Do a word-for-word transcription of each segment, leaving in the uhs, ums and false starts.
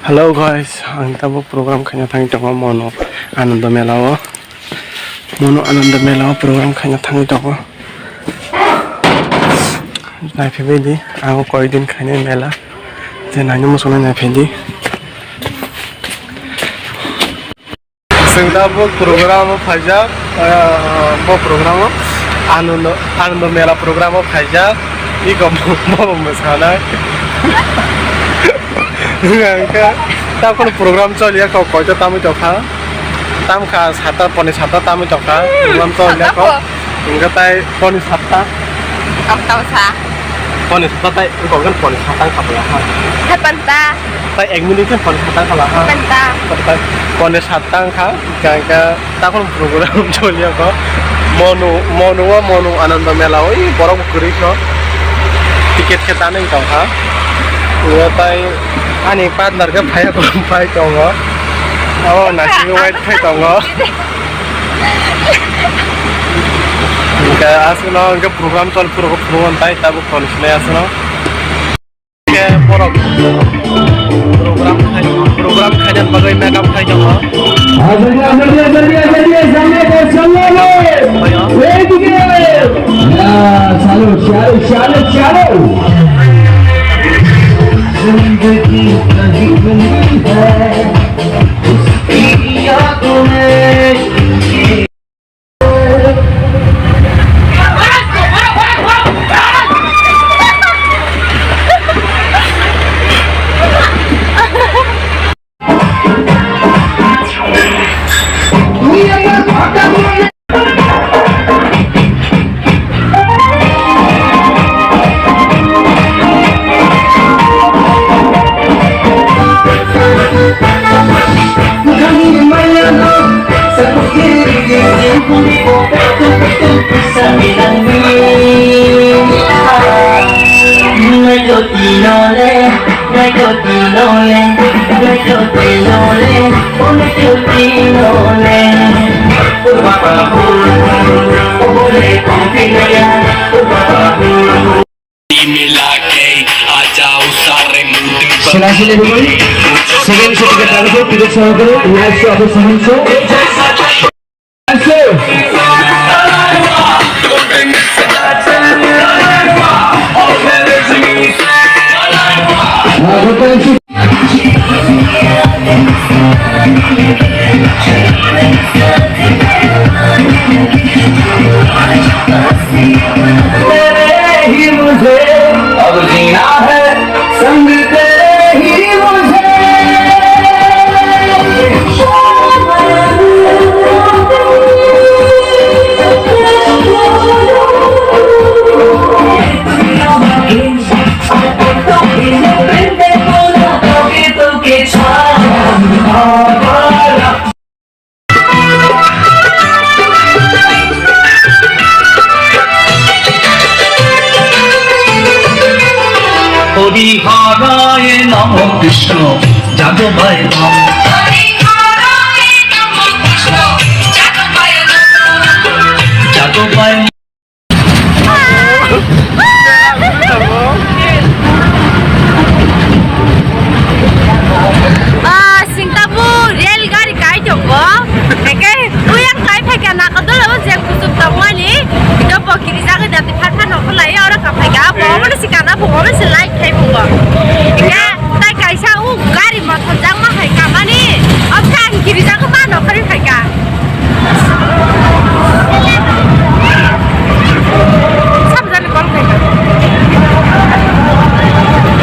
Hello guys, ang tabuk program khaina thangwi tongo Mono Anando Mela o. Mono Anando Mela o program khaina thangwi tongo. Naiphibaidi, ang koi din khainai mela. Je naina muchungnai naiphaidi. Chwng tabuk program o phaijak, ah, bo program o Anando, Anando Mela program o phaijak, iko bo, bo mwsanai. Hwnkhe takhwno program choliya kok koito tamwi tongkha, tamkha sata poni sata tamwi tongkha, program choliya kok. Hwnkhe tai poni satta. Okta bwsa. Poni satta tai wngkha hwnkhe poni satta wngkha bwla ha. Hai panta. Tai ek minute khe poni satta wngkha bwla ha. Panta. Tai poni satta wngkha, hwnkha hwnkhe takhwno program choliya kho. Monu, Monu o, Monu Anando Mela o, oi borok bo kwrwi kho. Ticket khe tanwi tongkha. Ulo tai ani partner khe phai, phai tongo. Abo naisingwi wait khai tongo. Hwnkhe aswkno hwnkhe program chol phuru phuru tai tabuk phone sinai aswkno. Hwnkhe borok program khai, program khaina bagwi makeup khai tongo. Chalo, chalo, chalo, chalo. Selae selae rwgwi second show ticket dagwi pidok sohogore night show abo second show. Hori Haraye Namo Krishna, Jago Bai Namo. Hori Haraye Namo Krishna, Jago Bai Namo. Jago Bai. Ah, singtabu rel gari kai tongo. Eke, uyang kai phaikha nakodol abo je kusuk tongmani. Ito bo kiri jaga dati phat phat nokho lai oro ka phaikha. Bo obo si kana bo obo si light khai bo. Eke, tai kaisa u gari mothor jangma hai kamani. Obkha ang kiri jaga ma nokho ri phaikha. Samjani call khaikha.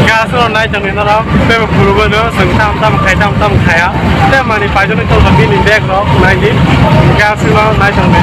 Gas ro nai tongwi norok, tei bo phuru bono chwng tam tam khai, tam tam khaya. Tei mani paisano tongkha bini bag rok nai di. Gas ro nai tongwi.